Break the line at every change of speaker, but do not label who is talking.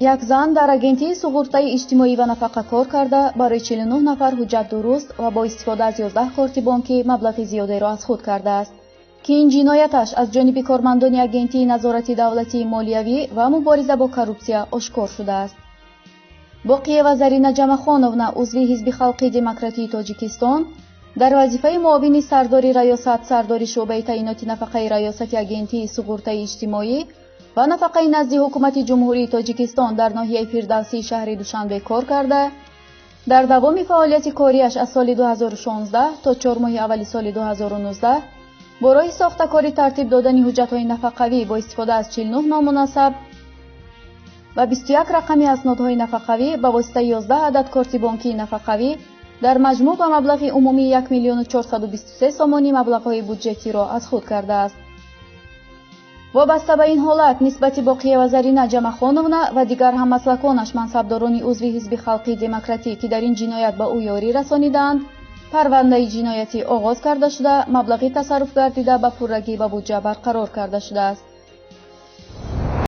Як зан дар Агентии суғуртаи иҷтимоӣ ва нафақа кор карда, барои 49 нафар ҳуҷҷат дуруст ва бо истифода аз 11 корти бонкӣ маблағи зиёдеро аз худ кардааст, ки ин ҷинояташ аз ҷониби кормандони Агентии назорати давлатии молиявӣ ва мубориза бо коррупсия ошкор шудааст. Боқиева Зарина Ҷамахоновна, узви Ҳизби халқии демократии Тоҷикистон, дар вазифаи муовини сардори раёсат, сардори шӯъбаи таъиноти нафақаи Раёсати Агентии суғуртаи иҷтимоӣ ва нафақаи назди Ҳукумати Ҷумҳурии Тоҷикистон дар ноҳияи Фирдавсии шаҳри Душанбе кор карда, дар давоми фаъолияти кориаш аз соли 2016 то 4 моҳи аввали соли 2019 бо роҳи сохтакорӣ тартиб додани ҳуҷҷатҳои нафақавӣ бо истифода аз 49 ному насаб ва 21 рақами аснодҳои нафақавӣ ба воситаи 11 адад корти бонкии нафақавӣ дар маҷмӯъ ба маблағи умумии 1 миллиону 423 сомонӣ маблағҳои буҷетиро аз худ кардааст. Вобаста ба ин ҳолат нисбати Боқиева Зарина Ҷамахоновна ва дигар ҳаммаслаконаш, мансабдорони узви Ҳизби халқии демократӣ, ки дар ин ҷиноят ба ӯ ёрӣ расонидаанд, парвандаи ҷиноятӣ оғоз карда шуда, маблағи тасарруф гардида ба пуррагӣ ба буҷа барқарор карда шудааст.